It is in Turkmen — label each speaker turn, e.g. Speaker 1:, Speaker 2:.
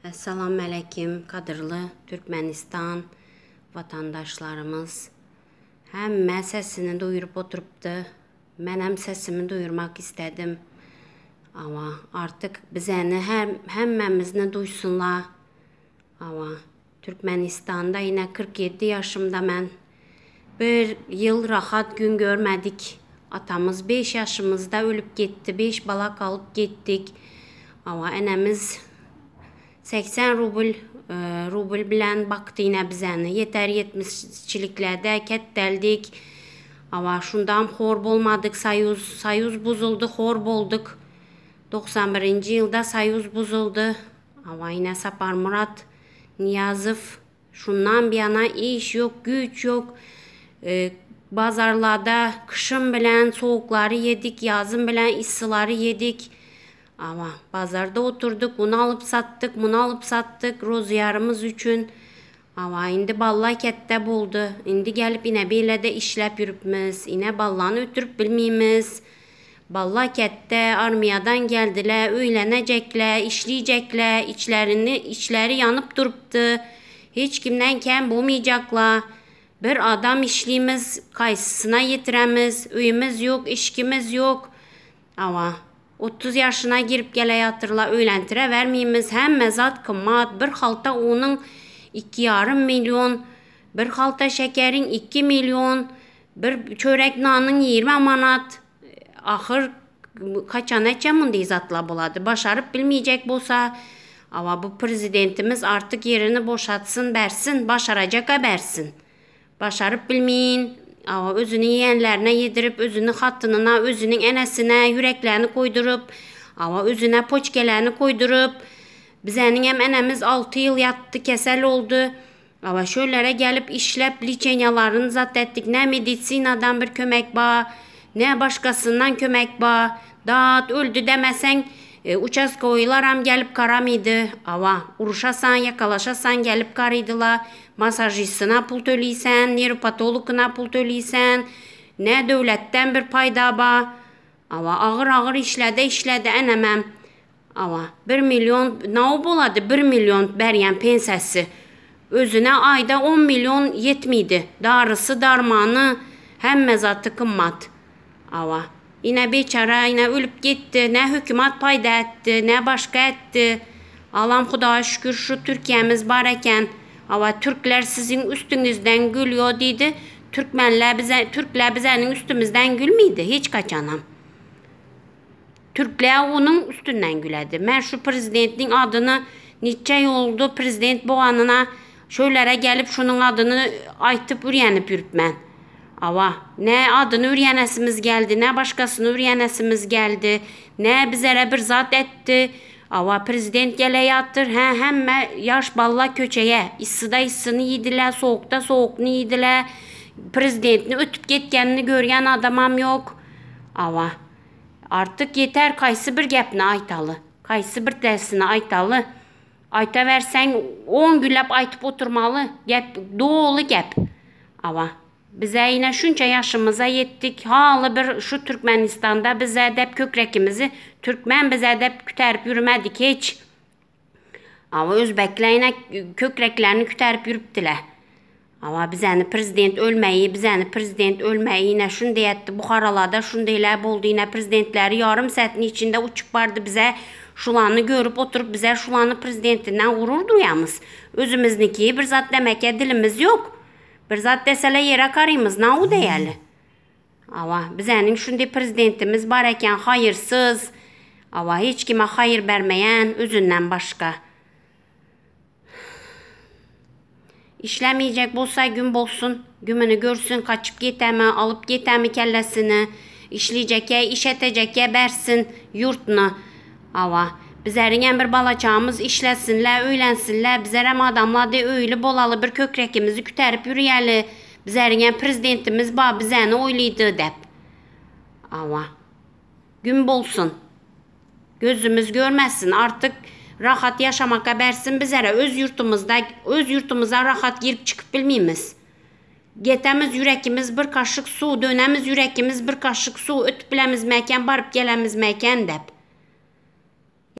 Speaker 1: Essalamualeýkim gadyrly Türkmenistan watandaşlarymyz. Hemme sesini duýuryp oturypdy. Menem sesimi duýurmak istedim. Awa, artyk bizeni hem hemmemizni duýsunla. Awa, Türkmenistanda ine 47 ýaşymda men. Bir ýyl rahat gün görmedik. Atamyz 5 ýaşymyzda ölüp gitdi. 5 bala galyp gitdik. Awa, enemiz 80 rubl e, rubl bilen bakdy ine bizeni. Yeter yetmişçiliklerde ketdeldik. Awa, şundam hor bolmadyk. Soýuz, soýuz buzuldy, hor bolduk. 91-nji ýylda soýuz buzuldy. Awa, ine Saparmurat Nyýazow şundan bir ýana iş ýok, güýç ýok. E, bazarlarda kışın bilen soğukları yedik, yazın bilen issıları yedik. Ama bazarda oturduk, bunu alyp satdyk, bunu alyp satdyk rozýarymyz üçin. Awa, indi balla ketde boldy. Indi gelip ine beýle-de işläp ýürüpmiz. Ine ballany ötürip bilmimiz. Balla ketde armiýadan geldiler, öýlenejekler, işleyjekler, içlerini içleri ýanyp durupdy. Hiç kimden kem bolmaýjaklar. Bir adam işlimiz, kaýsysyna ýetiremiz, öýümiz ýok, işkimiz ýok. Awa, 30 ýaşyna girip gele ýatyrlar, öýlentire bermimiz, hemme zat gymmat, bir halta unuň 2,5 milyon, bir halta şekeriň 2 milyon, bir çörek nanyň 20 manat. Ahyr kaçan etçe munday zatlar bolady. Başaryp bilmeyecek bolsa, awa bu prezidentimiz artık yerini boşatsyn, bersin, başaracaka bersin. Başaryp bilmeyin, awa özüni ýegenlerine ýedirip, özüni hatynyna, özüniň enesine ýüreklerini koýduryp, awa özüne poçkelerini koýduryp, bizeniň hem enemiz 6 ýyl ýatdy, kesel oldy. Awa şöylere gelip işläp liçenýalaryny zat etdik. Ne medisinadan bir kömek ba, ne başkasyndan kömek ba. Dat öldü demeseň, e, uçastkowylaram gelip karamydy. Awa, uruşasan, ýakalaşasan gelip karydyla. Masažistine pul töleýsen, neýropatologyna pul töleýsen. Ne döwletden bir paýda ba. Awa, agyr agyr işledi, işledi enemem. Awa, 1 milyon naw bolady 1 milyon berýän pensiyasy. Özüne aýda 10 milyon ýetmeydi. Darysy, darmany, hemme zaty gymmat. Awa. Ine beçara ine ölüp gitdi. Ne hökümet paýda etdi, ne başga etdi. Allam Hudaýa şükür şu Türkiýemiz bar eken. Awa türkler siziň üstüňizden gülýär diýdi. Türkmenler bize türkler bizeniň üstümizden gülmeydi hiç kaçanam. Türkler onuň üstünden güledi. Men şu prezidentiň adyny niçe ýoldu prezident bolanyna şöylere gelip şunuň adyny aýtyp ürýänip ýürüpmen. Awa, ne adyny ürýänesimiz geldi, ne başgasyny ürýänesimiz geldi, ne bizere bir zat etdi. Awa, prezident gele ýatyr, hä hemme ýaş balla köçeye, yssyda yssyny ýediler, soğukda soğukny ýediler. Prezidentini ötüp ketgenini görýän adamam ýok. Awa. Artık yeter kaýsy bir gepni aýtaly. Kaýsy bir dersini aýtaly. Aýta berseň 10 günläp aýtyp oturmaly. Gep doly gep. Awa. Bize ýene şunça ýaşymyza ýetdik. Haly bir şu Türkmenistanda bize dep kökrekimizi Türkmen bize dep küterip ýürümedik hiç. Awa özbekler ýene kökreklerini küterip ýürüpdiler. Awa bizeni prezident ölmeyi, bizeni prezident ölmeyi yine şunday etdi. Buharalada şundaylar boldy yine prezidentleri yarım saatin içinde uçup bardy bize. Şulany görüp oturup bize şulany prezidentinden gurur duýamyz. Özümizniki bir zat demeke dilimiz yok. Bir zat desele ýere karymyz, na u deýeli. Awa, bizeniň şunday prezidentimiz bar eken haýyrsyz. Awa, hiç kime haýyr bermeýän özünden başga. İşlemeyecek bolsa gün bolsun, gümünü görsün, kaçıp getemi, alıp getemi kellesini, işleyecek iş etecek bersin yurtunu. Ava, bizlerin bir balaçağımız işlesinler, öğlensinler, bizlerem adamlar de öyle bolalı bir kökrekimizi küterip yürüyeli. Bizlerin prezidentimiz ba bizeni oyluydu dep. Ava, gün bolsun. Gözümüz görmesin artık rahat yaşamaka bersin bizlere öz yurtumuzda öz yurtumuza rahat girip çıkıp bilmeyimiz. Getemiz yürekimiz bir kaşık su, dönemiz yürekimiz bir kaşık su, ötüp bilemiz meken, barıp gelemiz meken dep.